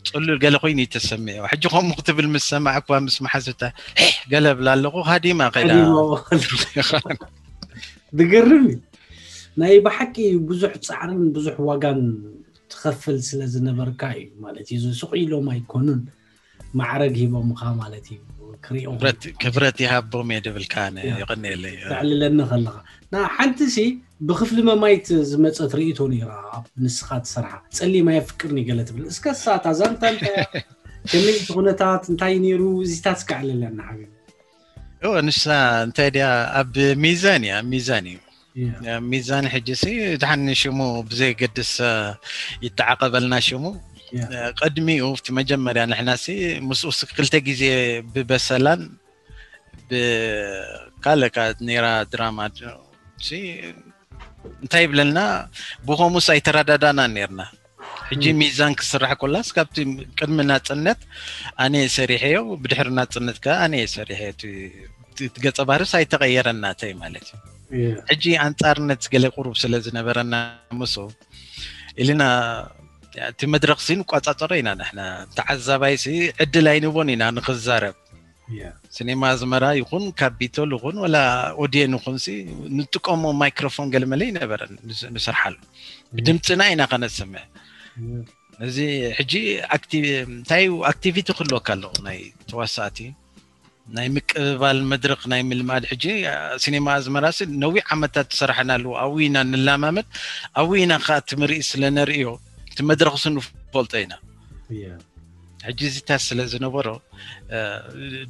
ፅሉል ገለ ኮይኑ እዩ ተሰሚዕዋ ሕጂ ከምኡ ክትብል ምስ ሰማዕክዋ ምስ መሓዙታ ሒሕ ገለ ብላ ኣለኹ ሃዲማ ከይዳ ዝገርም እዩ ናይ ብሓቂ ብዙሕ ፃዕርን ብዙሕ ዋጋን ትኸፍል ስለ ዝነበርካ እዩ ማለት እዩ። እዚ ስቕ ኢሎም ኣይኮኑን ማዕረግ ሂቦምኻ ማለት እዩ። ክሪኦ ክብረት ይሃቦም እየ ድብልካ። የቐኒየለይ። ተዕልለኒ ከለኻ ና ሓንቲ ሲ ብክፍሊ መማይት ዝመፀት ርእቶ ነይራ። ኣብ ንስኻ ትሰርሓ ጸሊም ኣየፍቅርን እዩ ገለ ትብል። እስከ እሳ እታ ዛንታ እንታይ እያ? ከመይ እቲ ኩነታት እንታይ ነይሩ? እዚታት እስከ ኣዕልለና ሓቢቢ። እወ ንሳ እንታይ ድያ ኣብ ሚዛን እያ፣ ኣብ ሚዛን እዩ። ሚዛን ሕጂ ሲ ድሓን ሽሙ ብዘየገድስ ይተዓቐበልና ሽሙ። ቅድሚኡ እቲ መጀመርያ ንሕና ሲ ምስኡ ክልተ ግዜ ብበሰላን ብካለካ ነራ ድራማ ሲ እንታይ ይብለልና ብኸሙስ ኣይተረዳዳናን ነርና። ሕጂ ሚዛን ክስራሕ ኮላስ ካብቲ ቅድሚ ናፅነት ኣነ ሰሪሐዮ፣ ብድሕሪ ናፅነት ከ ኣነ ሰሪሐ ገፀ ባህርስ ኣይተቀየረን ናተይ ማለት እዩ። ሕጂ ኣንፃርነት ገለ ቁሩብ ስለ ዝነበረና ምስ ኢልና እቲ መድረክ ሲ ንቋፃፀሮ ኢና ንሕና። ተዓዛባይ ሲ ዕድል ኣይንቦን ኢና ንክዛረብ። ሲኔማ ኣዝመራ ይኹን ካፒቶል ይኹን ወላ ኦድየን ይኹን ሲ ንጥቀሞ ማይክሮፎን ገለመለ ይነበረን ንሰርሓሉ ብድምፅና ኢና ከነስምዕ። እዚ ሕጂ እንታይ ኣክቲቪቲ ክህልወካ ኣለዎ ናይ ተዋሳእቲ ናይ ምቅብባል መድረክ ናይ ምልማድ። ሕጂ ሲኔማ ኣዝመራ ሲ ነዊሕ ዓመታት ዝሰራሕናሉ ኣብኡ ኢና ንላማመድ፣ ኣብኡ ኢና ከዓ እቲ ምርኢት ስለ ነርእዮ እቲ መድረክ ሲ ንፈልጦ ኢና። ሕጂ እዚታት ስለ ዝነበሮ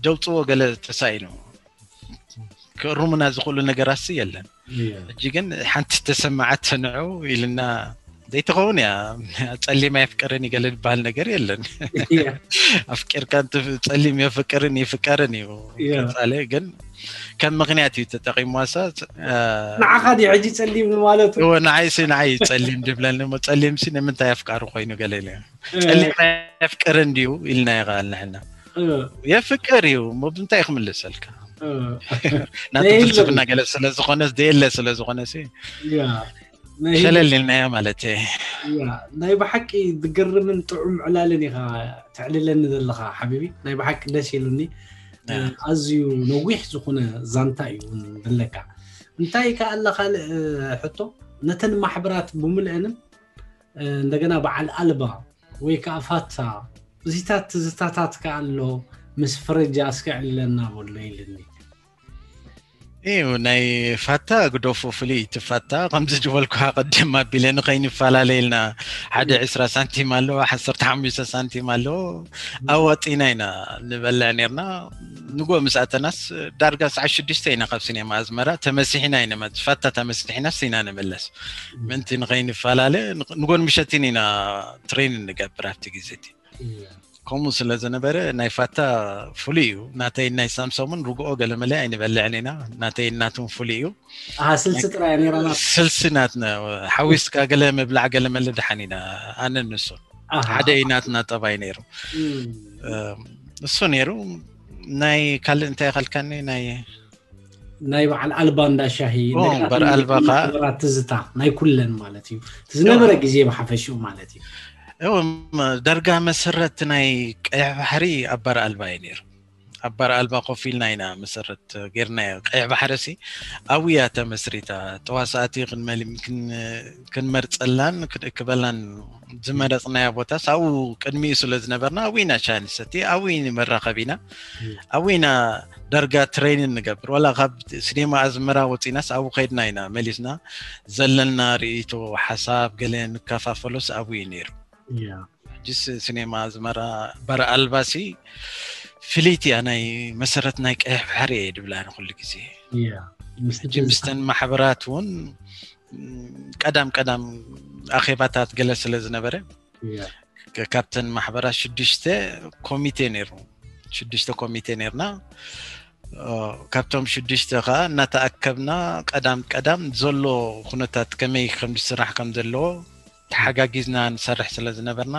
ደውፅዎ ገለ ተሳኢኑ ክእርሙና ዝኽእሉ ነገራት የለን። ሕጂ ግን ሓንቲ ተሰማዓት ንዑ ኢልና ዘይትኸውን እያ። ፀሊም ኣየፍቅርን ይገለ ዝበሃል ነገር የለን። ኣፍቂርካ ፀሊም የፍቅርን ይፍቀርን እዩ። ቀፃሊ ግን ከም ምክንያት እዩ ተጠቂምዋሳ። ንዓኻ ድዩ ሕጂ ፀሊም ንማለቱ? እወ ንዓይ ሲ ንዓይ ፀሊም ድብለኒ እሞ ፀሊም ሲ ንምንታይ ኣፍቃሪ ኮይኑ ገለ ኢለ ጸሊም ኣየፍቅርን ድዩ ኢልና ይኸኣል ንሕና። የፍቅር እዩ እሞ ብምንታይ ክምልሰልካ? ናቱ ፍልስፍና ገለ ስለዝኾነስ ደየለ ስለዝኾነሲ ሸለል ኢልናዮ ማለት እየ። ናይ ብሓቂ ዝገርምን ጥዑም ዕላልን ኢኻ ተዕልለኒ ዘለኻ ሓቢቢ። ናይ ብሓቂ ደስ ኢሉኒ። ኣዝዩ ነዊሕ ዝኾነ ዛንታ እዩ እውን ዘለካ። እንታይ ከ ኣለ ካልእ ሕቶ? ነተን ማሕበራት ብምልአንን እንደገና በዓል ኣልባ ወይ ከዓ ፋታ እዚታት ትዝታታት ከ ኣሎ ምስ ፍረጃ እስከ ዕልለና በሎ ኢልኒ። እዩ ናይ ፋታ ግደፎ ፍሉይ እቲ ፋታ ከምዚ ዝበልኩ ቅድም ኣቢለ ንኸይንፈላለ ኢልና ሓደ ዕስራ ሳንቲም ኣለዎ፣ ዓሰርተ ሓሙሽተ ሳንቲም ኣለዎ ኣዋፂና ኢና ንበልዕ ነርና። ንጎ ምስ ኣተናስ ዳርጋ ሰዓት ሽዱሽተ ኢና ካብ ሲኔማ ኣዝመራ ተመሲሒና ኢና ፋታ ተመሲሒናስ ኢና ንምለስ። ምእንቲ ንኸይንፈላለ ንጎን ምሸትን ኢና ትሬን እንገብር ኣብቲ ግዜ እቲ። ከምኡ ስለ ዝነበረ ናይ ፋታ ፍሉይ እዩ። ናተይ ናይ ሳምሶምን ርግኦ ገለመለ ኣይንበልዕን ኢና። ናተይ ናቱን ፍሉይ እዩ። ኣሃ፣ ስልሲ ጥራይ ነይራ ናት። ስልሲ ናትና ሓዊስካ ገለ ምብላዕ ገለመለ ደሓን ኢና። ኣነ ንሱ ኣሃ። ሓደ እዩ ናትና ጠባይ ነይሩ። እም። እሱ ነይሩ። ናይ ካልእ እንታይ ይኸልካኒ ናይ ናይ በዓል ኣልባ እንዳ ሻሂ ኦ፣ እንደገና በዓል ኣልባ ኸዓ ማሕበራት ትዝታ ናይ ኩለን ማለት እዩ። እቲ ዝነበረ ግዜ ብሓፈሽኡ ማለት እዩ። እው፣ ዳርጋ መሰረት ናይ ቀይሕ ባሕሪ ኣብ በዓል ኣልባ እዩ ነይሩ። ኣብ በዓል ኣልባ ኮፍ ኢልና ኢና መሰረት ጌርናዮ። ቀይሕ ባሕሪ ሲ ኣብኡ እያ ተመስሪታ። ተዋሳእቲ ክንመሊ-፣ ክን-፣ ክንመርጸላን ክንእክበላን ዝመረጽናዮ ቦታስ ኣብኡ ቅድሚኡ ስለ ዝነበርና ኣብኡ ኢና ሻሂ ንሰቲ፣ ኣብኡ ኢና መራኸቢና፣ እም። ኣብኡ ኢና ዳርጋ ትሬንን ንገብር። ዋላ ካብ ሲኔማ ኣዝመራ ወፂናስ ኣብኡ ከይድና ኢና መሊስና ዘለና ርእይቶ፣ ሓሳብ ገለ ንከፋፈሎስ ኣብኡ እዩ ነይሩ። እያ። ሕጂስ ሲኔማ ኣዝመራ በዓል ኣልባሲ ፍልይቲ እያ፣ ናይ መሰረት ናይ ቀይሕ ባሕሪ እየ ድብላ ኣነ ኩሉ ግዜ። እያ። ምስቲ ሕጂ ትዝታ። ምስተን ማሕበራት እውን ቀዳም ቀዳም ኣኼባታት ገለ ስለ ዝነበረ እያ። ከ-፣ ካብተን ማሕበራት ሽዱሽተ ኮሚቴ ነይሩ። ሽዱሽተ ኮሚቴ ነይርና። እ፣ ካብቶም ሽዱሽተ ኸዓ እናተኣከብና ቀዳም ቀዳም ዘሎ ኩነታት ከመይ ከም ዝስራሕ ከም ዘለዎ ተሓጋጊዝና ንሰርሕ ስለ ዝነበርና፣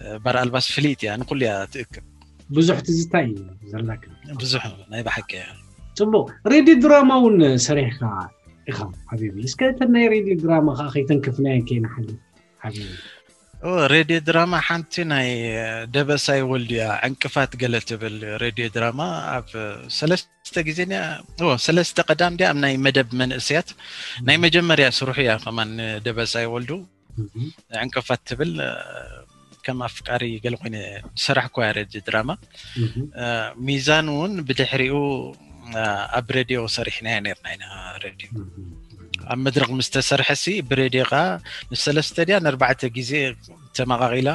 እ፣ በዓል ኣልባስ ፍልይቲ እያ፣ ንኩሉ እያ ትእክብ። ብዙሕ ትዝታ እዩ ዘለካ። ብዙሕ ናይ ብሓቂ እያ። ጽቡቕ። ሬድዮ ድራማ እውን ሰሪሕካ ኢኻ ሓቢቢ። እስከ እተን ናይ ሬድዮ ድራማ ኸዓ ከይተንክፍናየን ከይንሓልፍ ሓቢቢ። ኦ፣ ሬድዮ ድራማ ሓንቲ ናይ ደበሳይ ወልዱ እያ፣ ዕንቅፋት ገለ ትብል ሬድዮ ድራማ። ኣብ ሰለስተ ግዜ ንያ-፣ ኦ፣ ሰለስተ ቀዳም ድያ ኣብ ናይ መደብ መንእሰያት ናይ መጀመርያ ስርሑ እያ ከማን ደበሳይ ወልዱ። ዕንቅፋት ትብል ከም ኣፍቃሪ ገለ ኮይነ ዝሰራሕኩ እያ ረድዮ ድራማ። ሚዛን እውን ብድሕሪኡ ኣብ ሬድዮ ሰሪሕናያ ነርና ኢና። ሬድዮ ኣብ መድረክ ምስ ተሰርሐ ሲ ብሬድዮ ከዓ ንሰለስተ ድያ ንኣርባዕተ ግዜ ተመቃቂላ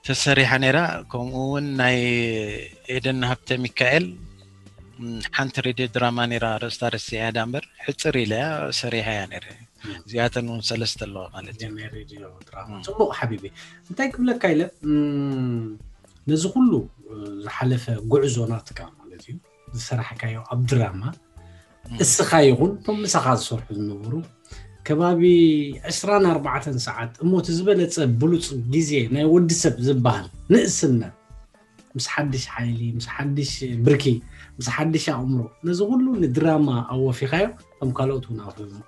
ተሰሪሓ ነይራ። ከምኡ እውን ናይ ኤደን ሃብተ ሚካኤል ሓንቲ ሬድዮ ድራማ ነይራ፣ ረስታ ረሲዐያ እምበር ሕፅር ኢለ ሰሪሐያ ነይረ። እዚኣተን እውን ሰለስተ ኣለዋ ማለት እዩ። ጽቡቕ ሓቢቢ፣ እንታይ ክብለካ ኢለ ነዚ ኩሉ ዝሓለፈ ጉዕዞ ናትካ ማለት እዩ ዝሰራሕካዮ ኣብ ድራማ እስኻ ይኹን እቶም ምሳኻ ዝሰርሑ ዝነበሩ ከባቢ ዕስራን ኣርባዕተን ሰዓት እሞ እቲ ዝበለጸ ብሉጽ ግዜ ናይ ወዲ ሰብ ዝበሃል ንእስነት ምስ ሓድሽ ሓይሊ ምስ ሓድሽ ብርኪ ምስ ሓድሽ ኣእምሮ ነዚ ኩሉ ንድራማ ኣወፊኻዮ ከም ካልኦት እውን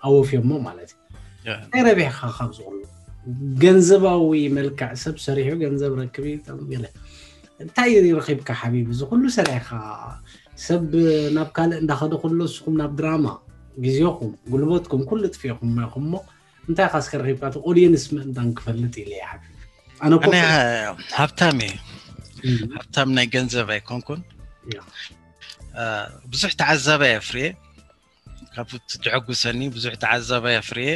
ኣወፊዮሞ ማለት እዩ። እንታይ ረቢሕካ ካብዚ ኩሉ? ገንዘባዊ መልክዕ ሰብ ሰሪሑ ገንዘብ ረክብ እዩ ገለ እንታይ ረኺብካ ሓቢቢ? እዚ ኩሉ ሰሪሕካ ሰብ ናብ ካልእ እንዳኸደ ከሎ ንስኹም ናብ ድራማ ግዜኹም ጉልበትኩም ኩሉ ጥፊእኹም ኢኹም እሞ እንታይ ኢኻ እስከ ረኺብካ? እቲ ኦድየንስ ምእንታን ክፈልጥ ኢለ እየ ሓቢቢ። ኣነ እኮ ኣነ ሃብታም እየ። ሃብታም ናይ ገንዘብ ኣይኮንኩን። ብዙሕ ተዓዛባይ ኣፍርየ። ካብቲ ዘሐጉሰኒ ብዙሕ ተዓዛባይ ኣፍርየ።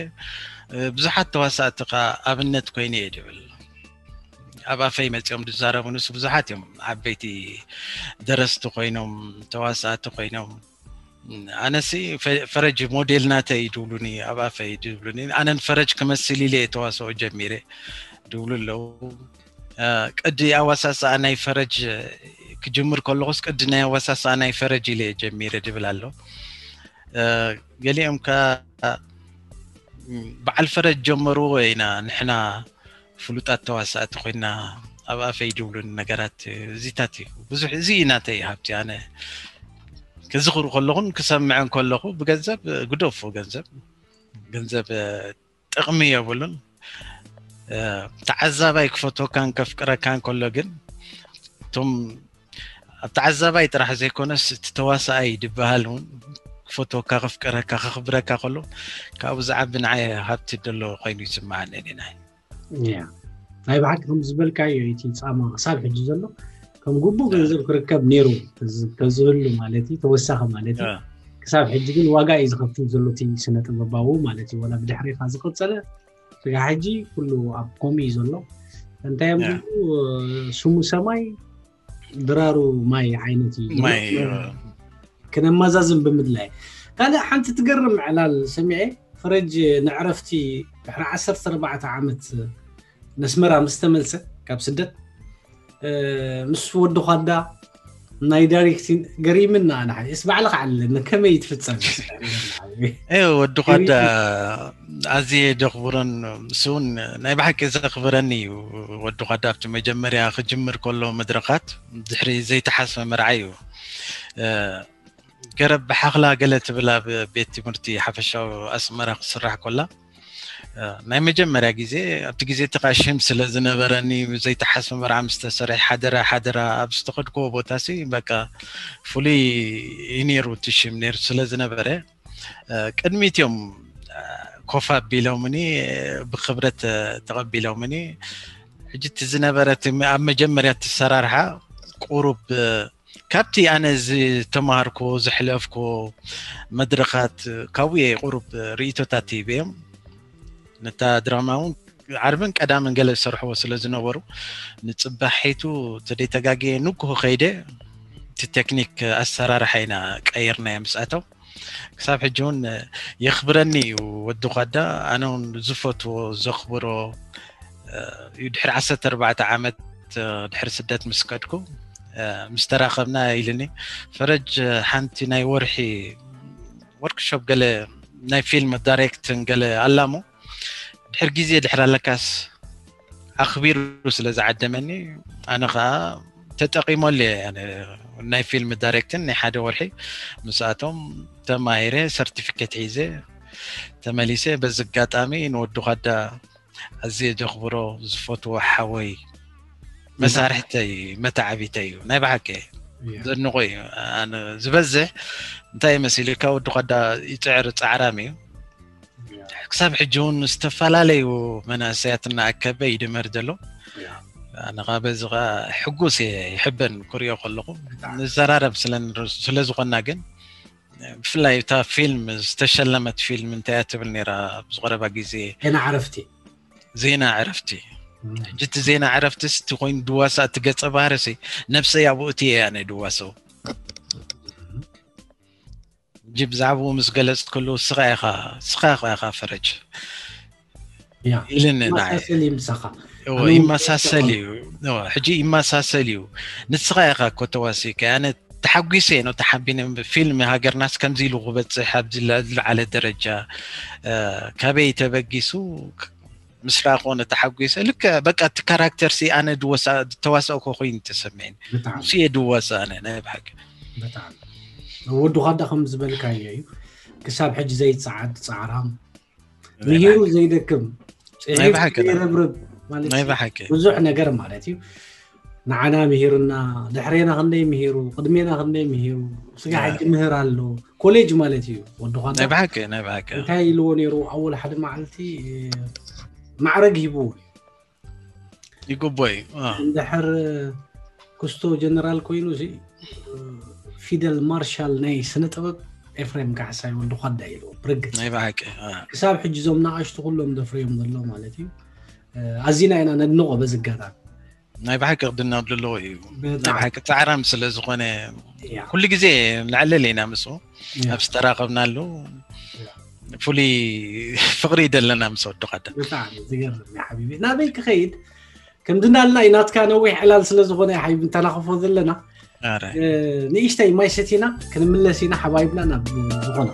ብዙሓት ተዋሳእቲ ከዓ ኣብነት ኮይነ እየ ድብል ኣብ ኣፈይ መፂኦም ዝዛረቡ ንሱ ብዙሓት እዮም። ዓበይቲ ደረስቲ ኮይኖም ተዋሳእቲ ኮይኖም ኣነሲ ፈረጅ ሞዴል ናተይ ድብሉኒ ኣብ ኣፈይ ድብሉኒ ኣነን ፈረጅ ክመስል ኢለ እየ ተዋስኦ ጀሚረ ድብሉ ኣለዉ። ቅዲ ኣዋሳስኣ ናይ ፈረጅ ክጅምር ከለኹስ ቅዲ ናይ ኣዋሳስኣ ናይ ፈረጅ ኢለ እየ ጀሚረ ድብል ኣሎ። ገሊኦም ከ በዓል ፈረጅ ጀመርዎ ኢና ንሕና ፍሉጣት ተዋሳእቲ ኮይና ኣብ ኣፈይ ድብሉኒ ነገራት እዚታት እዩ ብዙሕ እዚ ናተይ ሃብቲ ኣነ ክዝኽሩ ከለኹን ክሰምዐን ከለኹ ብገንዘብ ግደፎ ገንዘብ ገንዘብ ጥቕሚ የብሉን። ተዓዛባይ ክፈትወካን ከፍቅረካን ከሎ ግን እቶም ኣብ ተዓዛባይ ጥራሕ ዘይኮነስ እቲ ተዋሳኣይ ድበሃል እውን ክፈትወካ ከፍቅረካ ከኽብረካ ከሎ ካብኡ ዝዓቢ ንዓይ ሃብቲ ደሎ ኮይኑ ይስምዓኒ። ናይ ብሓቂ ከም ዝበልካዮ እቲ ፃማ ክሳብ ሕጂ ዘሎ ከም ግቡእ ገንዘብ ክርከብ ነይሩ ተዝህሉ ማለት እዩ ተወሳኺ ማለት እዩ። ክሳብ ሕጂ ግን ዋጋ እዩ ዝኸፍል ዘሎ እቲ ስነ ጥበባዊ ማለት እዩ። ወላ ብድሕሪኻ ዝቐፀለ ስጋ ሕጂ ኩሉ ኣብ ኮሚ እዩ ዘሎ። እንታይ እዮም ዝብሉ ስሙ ሰማይ ድራሩ ማይ ዓይነት እዩ። ክነመዛዝን ብምድላይ ካልእ ሓንቲ ትገርም ዕላል ሰሚዐ ፈረጅ ንዕረፍቲ ድሕሪ ዓሰርተ ኣርባዕተ ዓመት ነስመራ ምስ ተመልሰ ካብ ስደት ምስ ወዲ ኳዳ ናይ ዳይሬክቲን ገሪምና ኣነ ሓይስ ባዕልኻ ዓለኒ ከመይ ትፍጸም? ወዲ ኳዳ ኣዝየ ደኽብሮን ምስ እውን ናይ ብሓቂ ዘኽብረኒ እዩ። ወዲ ኳዳ ኣብቲ መጀመርያ ክጅምር ከሎ መድረኻት ድሕሪ ዘይተሓስበ መርዓ እዩ ገረብ ብሓኽላ ገለ ትብል ኣብ ቤት ትምህርቲ ሓፈሻዊ ኣስመራ ክስራሕ ኮላ ናይ መጀመርያ ግዜ ኣብቲ ግዜ እቲ ሽም ስለ ዝነበረኒ ዘይተሓስበ መርዓ ምስ ተሰርሐ ሓደራ ሓደራ ኣብ ዝተኸድክዎ ቦታ ሲ በቃ ፍሉይ እዩ ነይሩ እቲ ሽም ነይሩ ስለ ዝነበረ ቅድሚት እዮም ኮፍ ኣቢሎምኒ ብክብረት ተቐቢሎምኒ ሕጂ እቲ ዝነበረ ኣብ መጀመርያ እቲ ሰራርሓ ቁሩብ ካብቲ ኣነ ዝተማሃርኮ ዘሕለፍኮ መድረኻት ካብኡ እየ ቁሩብ ርእቶታት ሂበዮም ነታ ድራማ እውን ዓርብን ቀዳምን ገለ ዝሰርሕዎ ስለ ዝነበሩ ንፅባሒቱ ተደይተጋግየ ንግሆ ከይደ እቲ ቴክኒክ ኣሰራርሓ ኢና ቀይርናዮ ምስኣቶም ክሳብ ሕጂ እውን የኽብረኒ እዩ ወዲ ኳዳ ኣነ እውን ዝፈትዎ ዘኽብሮ እዩ ድሕሪ ዓሰርተ ኣርባዕተ ዓመት ድሕሪ ስደት ምስ ከድኩ ምስ ተራኸብና ኢልኒ ፈረጅ ሓንቲ ናይ ወርሒ ወርክሾፕ ገለ ናይ ፊልም ዳይሬክትን ገለ ኣላሞ ድሕር ግዜ ድሕር ኣለካስ ኣኽቢሩ ስለ ዝዓደመኒ ኣነ ከዓ ተጠቂመሉ እየ ናይ ፊልም ዳይሬክትን ናይ ሓደ ወርሒ ምስኣቶም ተማሂረ ሰርቲፊኬት ሒዘ ተመሊሰ በዚ ኣጋጣሚ ንወዲ ኳዳ ኣዝየ ዘኽብሮ ዝፈትዎ ሓወይ መሳርሕተይ መተዓቢተይ እዩ ናይ ብሓቂ ዘድንቆ እዩ ዝበዝሕ እንታይ መሲልካ ወዲ ኳዳ ይፅዕር ፃዕራም እዩ ክሳብ ሕጂ እውን ዝተፈላለዩ መናእሰያት እናኣከበ ይድመር ዘሎ። ኣነ ኸዓ በዚ ኸዓ ሕጉስ እየ፣ ይሕበን ክሪኦ ከለኹ። ንዘራረብ ስለ ዝኾንና ግን፣ ብፍላይ እታ ፊልም፣ ዝተሸለመት ፊልም እንታይ እያ ትብል ነይራ ኣብዚ ቀረባ ግዜ? ዜና ዕረፍቲ። ዜና ዕረፍቲ። ሕጂ እቲ ዜና ዕረፍቲ ስቲ ኮይኑ ድዋሳ እቲ ገጸ ባህሪ ሲ ነብሰይ ኣብኡ እቲ እየ ኣነ ድዋሰው። ሕጂ ብዛዕባኡ ምስ ገለጽ ከሉ ስኻ ኢኻ፣ ስኻ ኢኻ ፈረጅ ኢልኒ። ይመሳሰል እዩ ምሳኻ። ይመሳሰል እዩ። ሕጂ ይመሳሰል እዩ። ንስኻ ኢኻ እኮ ተዋሲከ። ኣነ ተሓጒሰ እየ ነው ተሓቢነ። ፊልም ሃገርናስ ከምዚ ኢሉ ክበፅሕ ኣብዚ ዝለዓለ ደረጃ ካበይ ተበጊሱ ምስ ረኣኹ ተሓጒሰ። ልክዕ በቃ እቲ ካራክተር ሲ ኣነ ተዋሳእኮ ኮይኑ ተሰሚዕኒ። ንሱ እየ ድዋሳ ኣነ ናይ ብሓቂ። ወዲ ኳዳ ከም ዝበልካዮ እዩ። ክሳብ ሕጂ ዘይፀዓድ ፃዕራም ምሂሩ ዘይደክም፣ ናይ ብሓቂ ርብርብ ማለት ናይ ብሓቂ ብዙሕ ነገር ማለት እዩ። ንዓና ምሂሩና፣ ድሕሬና ክንደይ ምሂሩ፣ ቅድሜና ክንደይ ምሂሩ፣ ስጋ ሕጂ ምህር ኣሎ። ኮሌጅ ማለት እዩ። ወዲ ኳዳ ናይ ብሓቂ ናይ ብሓቂ እንታይ ኢልዎ ነይሩ? ኣወል ሓደ መዓልቲ ማዕረግ ሂብዎ ይግቦይ እንድሕር ክስቶ ጀነራል ኮይኑ እዚ ፊደል ማርሻል ናይ ስነ ጥበብ ኤፍሬም ካሕሳይ ወዲ ኳዳ ኢሉ ብርግጽ ናይ ብሓቂ ክሳብ ሕጂ እዞም ናኣሽቱ ኩሎም ዘፍርዮም ዘሎ ማለት እዩ። ኣዚና ኢና ነድንቆ በዚ ኣጋጣሚ። ናይ ብሓቂ ክድነቕ ዘለዎ እዩ። ናይ ብሓቂ ጻዕራም ስለ ዝኾነ ኩሉ ግዜ ንዕልል ኢና ምስኡ ኣብ ዝተራኸብናሉ ፍሉይ ፍቕሪ ደለና ምስ ወዲ ኳዳ። ብጣዕሚ ዝገርም እዩ ሓቢቢ። ናበይ ክኸይድ ከምድናልና እዩ ናትካ ነዊሕ ዕላል ስለ ዝኾነ ሓቢቢ እንተናኸፎ ዘለና ንእሽተይ ማይ ሰቲና ክንምለስ ኢና ሓባይብና ናብ ዝኾነ